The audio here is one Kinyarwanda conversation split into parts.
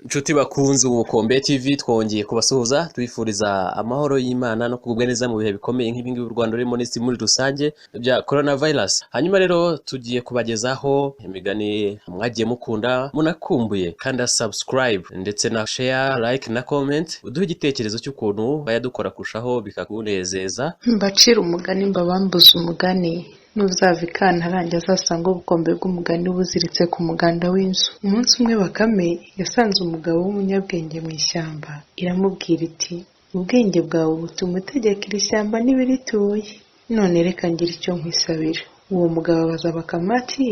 Nshuti bakunze Ubukombe TV, twongeye kubasuhuza tubifuriza amahoro y'Imana no kugubwa neza mu bihe bikomeye nk'ibingibi u Rwanda rurimo n'isi muri rusange bya coronavirus. Hanyuma rero tugiye kubagezaho imigani mwagiye mukunda munakumbuye. Kanda subscribe ndetse na share, like na comment, uduhe igitekerezo cy'ukuntu bayadukora kurushaho bikakunezeza. Mbacire umugani mbabambuze umugani, n'uzava i Kantarange azasanga ubukombe bw'umugani buziritse ku muganda w'inzu. Umunsi umwe Bakame yasanze umugabo w'umunyabwenge mu ishyamba, iramubwira iti: "Ubwenge bwawe butuma utegeka iri shyamba n'ibirituye, none reka ngire icyo nkwisabira." Uwo mugabo abaza Bakame ati: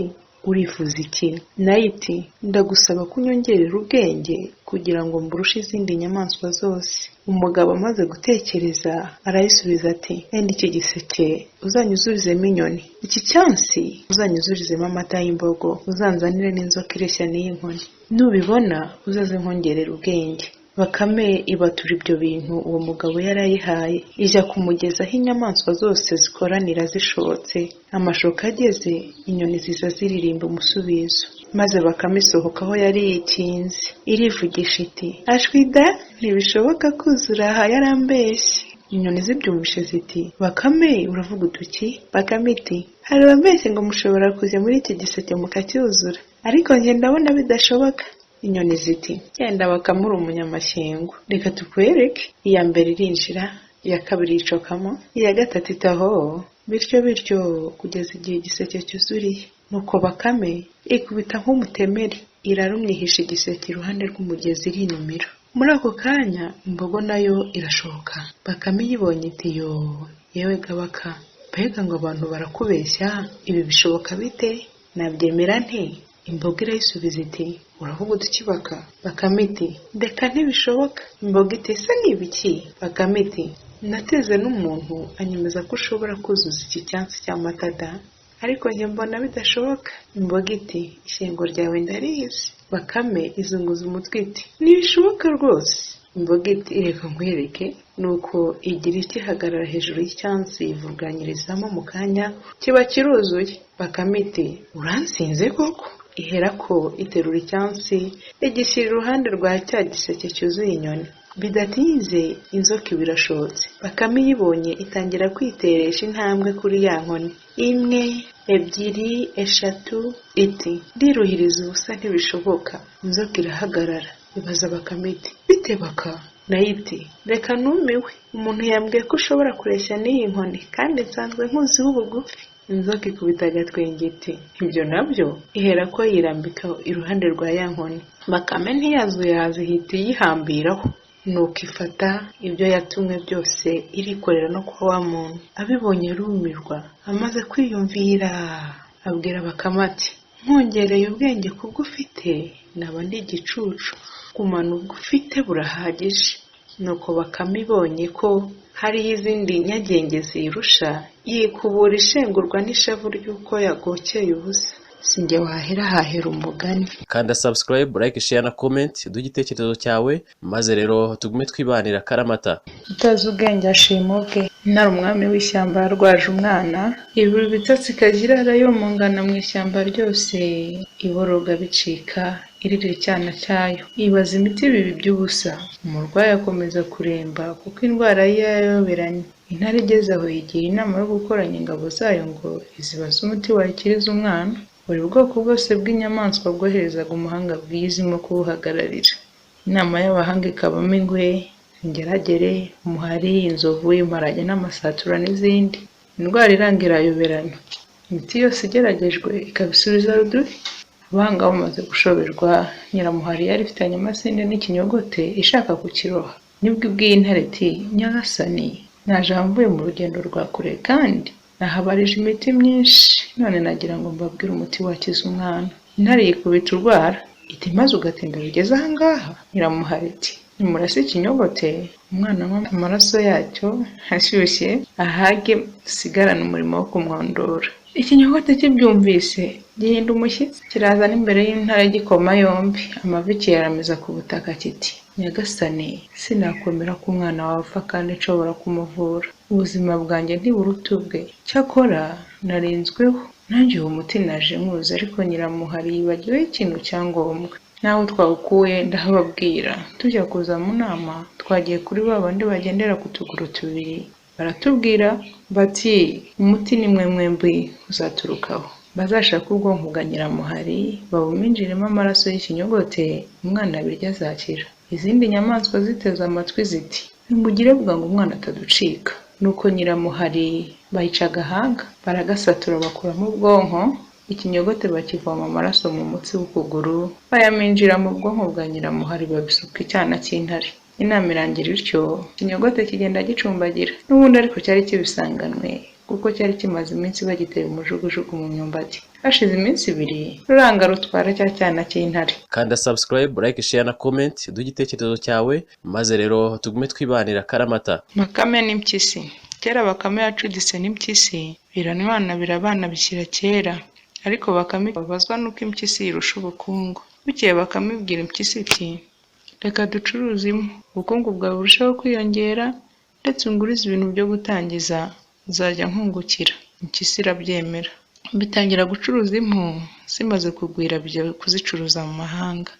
"Urifuza iki?" Nayo iti: "Ndagusaba ko unyongerera ubwenge kugira ngo mburushe izindi nyamaswa zose." Umugabo amaze gutekereza arayisubiza ati: "Enda iki giseke uzanyuzurizemo inyoni, iki cyansi uzanyuzurizemo amata y'imbogo, uzanzanire n'inzoka ireshya n'iyi nkoni. Nubibona uzaze nkongerera ubwenge." Bakame ibatura ibyo bintu uwo mugabo yarayihaye, ijya kumugeza aho inyamaswa zose zikoranira zishotse. Amashoka ageze, inyoni ziza ziririmba umusubizo, maze Bakame isohoka aho yari yikinze, irivugisha iti: "Ashwi da, ntibishoboka kuzura aha, yarambeshye." Inyoni zibyumvise ziti: "Bakame, uravuga uduki?" Bakame iti: "Hari abambeshye ngo mushobora kujya muri iki giseke mukacyuzura, ariko njye ndabona bidashoboka." Inyoni ziti: "Genda Bakame, uri umunyamashyengo, reka tukwereke." Iya mbere irinjira, iya kabiri yicokamo, iya gatatu itaho, bityo bityo kugeza igihe igiseke cyuzuriye. Nuko Bakame ikubita nk'umutemeri, irarumya, ihisha igiseke iruhande rw'umugezi, irinumira. Muri ako kanya imbogo nayo irashoka. Bakame iyibonye iti: "Yoo, yewe gabaka, mbega ngo abantu barakubeshya, ibi bishoboka bite? Nabyemera nte?" Imbogo irayisubiza iti: "Uravuga uduki Baka?" Bakame iti: "Ndeka, ntibishoboka." Imbogo iti: "Ese ni ibiki?" Bakame iti: "Nateze n'umuntu anyemeza ko ushobora kuzuza iki cyansi cy'amata da, ariko njye mbona bidashoboka." Imbogo iti: "Ishyengo ryawe ndarizi." Bakame izunguza umutwe iti: "Ntibishoboka rwose." Imbogo iti: "Reka nkwereke." Nuko igira icyo ihagarara hejuru y'icyansi, yivuganyirizamo, mu kanya kiba kiruzuye. Bakame iti: "Uransinze koko." Iherako iterura icyansi igishyira iruhande rwa cya giseke cyuzuye inyoni. Bidatinze inzoka iba irashotse. Bakame iyibonye itangira kwiteresha intambwe kuri ya nkoni, imwe, ebyiri, eshatu, iti: "Ndiruhiriza ubusa, ntibishoboka." Inzoka irahagarara, ibaza Bakame iti: "Bite Baka?" Nayo iti: "Reka, numiwe, umuntu yambwiye ko ushobora kureshya n'iyi nkoni kandi nsanzwe nkuziho ubugufi." Inzoka ikubita agatwenge iti: "Ibyo nabyo." Iherako yirambika iruhande rwa ya nkoni. Bakame ntiyazuyaza, ihita iyihambiraho. Nuko ifata ibyo yatumwe byose, irikorera no kwa wa muntu. Abibonye arumirwa. Amaze kwiyumvira abwira Bakame ati: "Nkongereye ubwenge kubwo ufite naba ndi igicucu, gumana ubwo ufite burahagije." Nuko Bakame ibonye ko hariho izindi nyagenge ziyirusha, yikubura ishengurwa n'ishavu ry'uko yagokeye ubusa. Si njye wahera hahera umugani. Kanda subscribe, like, share na comment, uduhe igitekerezo cyawe, maze rero tugume twibanira karamata. Utazi ubwenge ashima ubwe. Intare umwami w'ishyamba yarwaje umwana, ibura ibitotsi ikajya irara yomongana mu ishyamba ryose, iboroga bicika, iririra icyana cyayo. Ibaza imiti biba iby'ubusa, umurwayi akomeza kuremba kuko indwara ye yayoberanye. Intare igeze aho yigira inama yo gukoranya ingabo zayo ngo izibaze umuti wayikiriza umwana. Buri bwoko bwose bw'inyamaswa bwoherezaga umuhanga bwiyizimo kubuhagararira. Inama y'abahanga ikabamo ingwe, ingeragere, umuhari, inzovu, imparage n'amasatura n'izindi. Indwara iranga irayoberana. Imiti yose igeragejwe ikabisubiza rudubi. Abahanga bamaze gushoberwa, Nyiramuhari yari ifitanye amasinde n'ikinyogote ishaka kukiroha. Nibwo ibwiye intare iti: "Nyagasani, naje aha mvuye mu rugendo rwa kure kandi nahabarije imiti myinshi, none nagira ngo mbabwire umuti wakiza umwana." Intare yikubita urwara iti: "Maze ugatinda bigeze aha ngaha?" Nyiramuhari iti: "Nimurase ikinyogote, umwana anywe amaraso yacyo ashyushye ahage, dusigarane umurimo wo kumwondora." Ikinyogote kibyumvise gihinda umushyitsi, kiraza n'imbere y'intare gikoma yombi, amavi kiyaramiza ku butaka kiti: "Nyagasani, sinakwemera ko umwana wawe apfa kandi nshobora kumuvura. Ubuzima bwanjye ntiburuta ubwe. Cyakora narinzweho nanjye uwo muti naje nkuzi, ariko Nyiramuhari yibagiweho ikintu cya ngombwa." N'aho twawukuye ndahababwira. Tujya kuza mu nama twagiye kuri ba bandi bagendera ku tuguru tubiri, baratubwira bati umuti ni mwe mwembi uzaturukaho. Bazashake ubwonko bwa Nyiramuhari babuminjiremo amaraso y'ikinyogote, umwana abirye azakira. Izindi nyamaswa ziteze amatwi ziti nimugire bwangu umwana ataducika. Nuko Nyiramuhari bayica agahanga, baragasatura bakuramo ubwonko, ikinyogote bakivoma amaraso mu mutsi w'ukuguru, bayaminjira mu bwonko bwa Nyiramuhari babisuka icyana cy'intare. Inama irangira ityo, ikinyogote kigenda gicumbagira. N'ubundi ariko cyari kibisanganwe kuko cyari kimaze iminsi bagiteye umujugujugu mu myumbati. Hashize iminsi ibiri ruranga rutwara cya cyana cy'intare. Kanda subscribe, like, share na comment, duhe igitekerezo cyawe, maze rero tugume twibanira karamata. Bakame n'impyisi. Kera Bakame yacuditse n'impyisi, biranywana birabana bishyira kera. Ariko Bakame ibabazwa n'uko impyisi iyirusha ubukungu. Bukeye Bakame ibwira impyisi iti reka ducuruze impu, ubukungu bwawe burusheho kwiyongera, ndetse ungurize ibintu byo gutangiza, nzajya nkungukira. Impyisi irabyemera. Bitangira gucuruza impu, zimaze kugwira bijya kuzicuruza mu mahanga.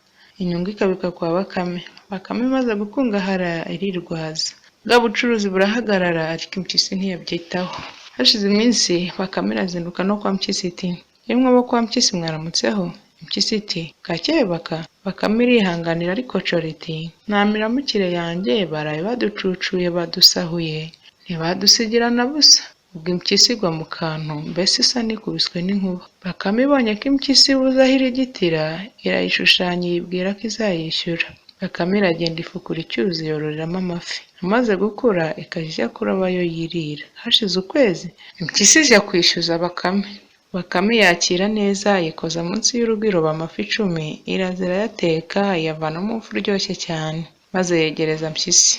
Inyungu ikabika kwa Bakame. Bakame imaze gukungahara irirwaza. Bwa bucuruzi burahagarara ariko impyisi ntiyabyitaho. Hashize iminsi Bakame irazinduka no kwa Mpyisi iti yemwe abo kwa Mpyisi mwaramutseho? Impyisi iti bwakeye baka. Bakame irihanganira ariko cora iti nta miramukire yanjye, baraye baducucuye badusahuye, ntibadusigira na busa. Ubwo impyisi igwa mu kantu, mbese isa n'ikubiswe n'inkuba. Bakame ibonye ko impyisi ibuze aho irigitira, irayishushanya iyibwira ko izayishyura. Bakame iragenda ifukura icyuzi yororeramo amafi. Amaze gukura ikajya ijya kuroba ayo yirira. Hashize ukwezi impyisi ijya kwishyuza Bakame. Bakame yakira neza ayikoza munsi y'urugo iroba amafi 10, iraza irayateka iyavanamo umufu uryoshye cyane, maze yegereza Mpyisi.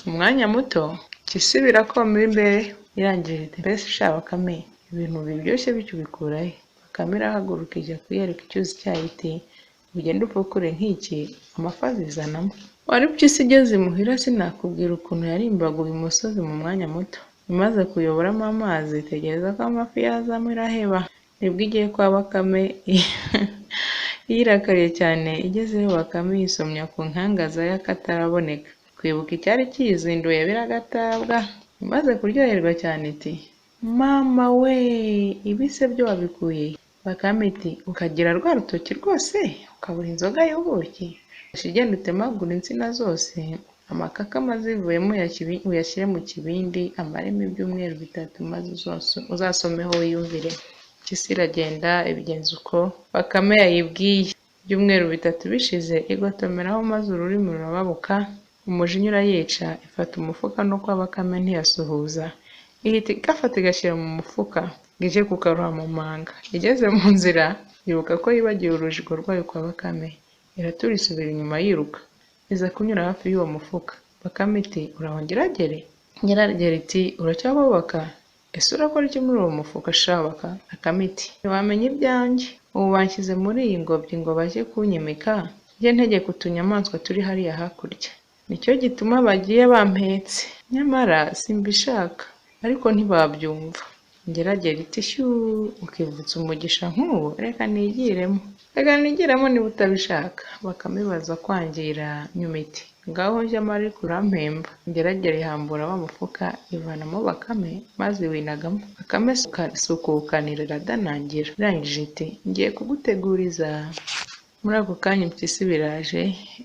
Umwanya muto Mpyisi birakoma imbere, irangije iti mbese sha Bakame, ibintu biryoshye bityo ubikura he? Bakame irahaguruka ijya kuyereka icyuzi cyayo iti ugende ufukure nk'iki amafi azizanamo. Wari Mpyisi igeze imuhira sinakubwira ukuntu yarimbaga uyu musozi mu mwanya muto. Imaze kuyoboramo amazi itegereza ko amafi yazamo iraheba. Nibwo igiye kwa Bakame yirakariye cyane, igezeyo Bakame yisomya ku nkangaza y'akataraboneka. Kwibuka icyari kiyizinduye biragatabwa. Imaze kuryoherwa cyane iti mama we, ibi se byo wabikuye? Bakame iti ukagira rwa rutoki rwose ukabura inzoga y'ubuki? Ugenda utemagura insina zose, amakakama azivuyemo uyashyire mu kibindi, amaremo ibyumweru 3, maze uzasomeho wiyumvire. Impyisi iragenda ibigenza uko Bakame yayibwiye. Ibyumweru 3 bishize igotomeraho maze ururimi rurababuka, umujinya urayica, ifata umufuka no kwa Bakame ntiyasuhuza. Ihita igafata igashyira mu mufuka ngo ijye kukaroha mu manga. Igeze mu nzira yibuka ko yibagiwe urujigo rwayo kwa Bakame, iratura isubira inyuma yiruka, iza kunyura hafi y'uwo mufuka. Bakame iti uraho ngeragere? Ngeragere iti uracyabubaka? Ese urakora iki muri uwo mufuka sha Baka? Bakame iti ntiwamenya ibyanjye, ubu banshyize muri iyi ngobyi ngo bajye kunyimika, njye ntegeka utunyamaswa turi hariya hakurya. Nicyo gituma bagiye bampetse, nyamara simbishaka, ariko ntibabyumva. Ngeragere iti shyuu, ukivutsa umugisha nk'uwo, reka nigiremo. Reka nigiremo niba utabishaka. Bakame ibaza kwangira nyuma iti ngaho njyamo ariko urampemba. Ngeragere ihambura wa mufuka ivanamo Bakame maze iwinagamo. Bakame isukukanira iradanangira. Irangije iti ngiye kuguteguriza. Muri ako kanya impyisi biraje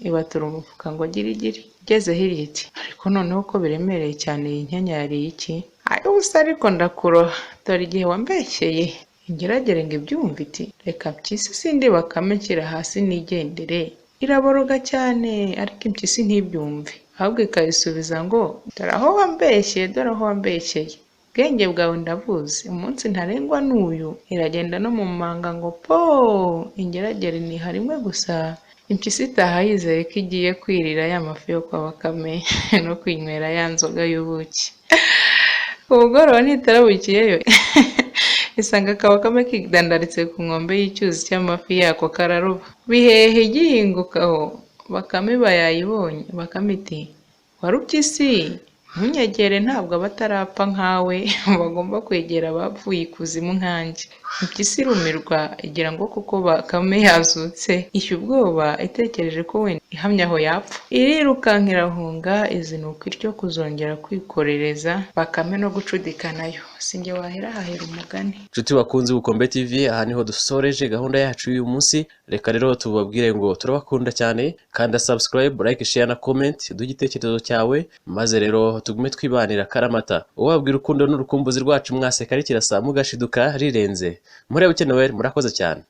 ibatura umufuka ngo girigiri. Igeze hirya iti ariko noneho ko biremereye cyane, iyi nkenya yariye iki? Ayo ubusa ariko ndakuroha, dore igihe wambeshyeye. Ingeragere ngo ibyumve iti reka Mpyisi sindi Bakame nshyira hasi nigendere. Iraboroga cyane ariko impyisi ntibyumve, ahubwo ikayisubiza ngo dore aho wambeshyeye, dore aho wambeshyeye. Ubwenge bwawe ndabuzi, umunsi ntarengwa n'uyu. Iragenda no mu manga ngo po! Ingeragere iniha rimwe gusa. Impyisi itaha yizeye ko igiye kwirira ya mafi yo kwa Bakame no kwinywera ya nzoga y'ubuki. Ku mugoroba ntitarabukiyeyo isanga Kabakame kidandaritse ku nkombe y'icyuzi cy'amafi yako kararoba. Bihehe igihinguka aho, Bakame iba yayibonye. Bakame iti Warupyisi, Ntunyegere, ntabwo abatarapfa nkawe bagomba kwegera abapfuye ikuzimu nkanjye. Impyisi irumirwa, igira ngo koko Bakame yazutse, ishya ubwoba itekereje ko wenda ihamye aho yapfa. Irirukanka irahunga, izinukwa ityo kuzongera kwikorereza Bakame no gucudika nayo. Si njye wahera hahera umugani. Nshuti bakunze Ubukombe TV, aha niho dusoreje gahunda yacu y'uyu munsi. Reka rero tubabwire ngo turabakunda cyane. Kanda subscribe, like, share na comment, duhe igitekerezo cyawe, maze rero tugume twibanira karamata. Uwabwira urukundo n'urukumbuzi rwacu mwaseka rikirasa mugashiduka rirenze. Murebe ukenewe, murakoze cyane.